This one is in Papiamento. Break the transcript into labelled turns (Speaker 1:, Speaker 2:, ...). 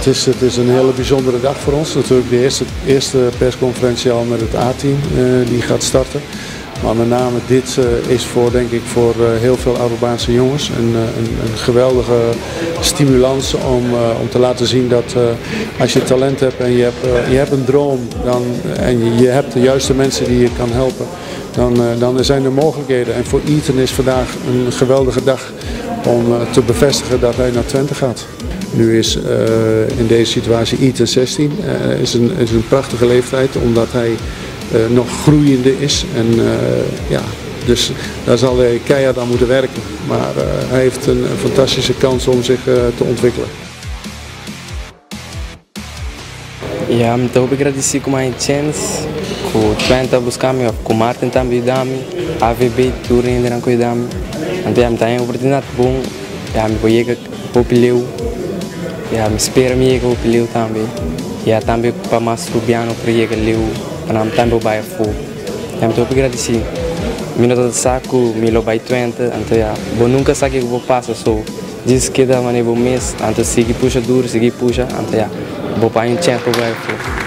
Speaker 1: Het is een hele bijzondere dag voor ons. Natuurlijk de eerste persconferentie al met het A-team die gaat starten. Maar met name dit is voor, denk ik, voor heel veel Arubaanse jongens een geweldige stimulans om te laten zien dat als je talent hebt en je hebt een droom en je hebt de juiste mensen die je kan helpen, dan zijn er mogelijkheden. En voor Ethan is vandaag een geweldige dag om te bevestigen dat hij naar Twente gaat. Nu is in deze situatie Ethan 16, is een prachtige leeftijd omdat hij nog groeiende is. En ja, dus daar zal hij keihard aan moeten werken. Maar hij heeft een fantastische kans om zich te ontwikkelen.
Speaker 2: Ja, mi ta gradisido ku mi chance, ku Twente a buska mi, ku Martin tambe yuda mi, AVB tur ainda nan yuda mi. Anto, ja, mi tin un oportunidat bon, ja, mi por yega hopi leu. Ja, mi ta spera mi yega hopi leu tambe. Ja, tambe pa mas rubiano pa yega leu, pa nan tambe bai afó. Ja, mi ta gradisido. Mi no ta sa ku mi lo bai Twente, anto ja, bo nunka sa kiko por pasa, so djis keda manera bo mes, anto sigui pusha duru, sigui pusha, anto ja, bo por un chance pa bai afó.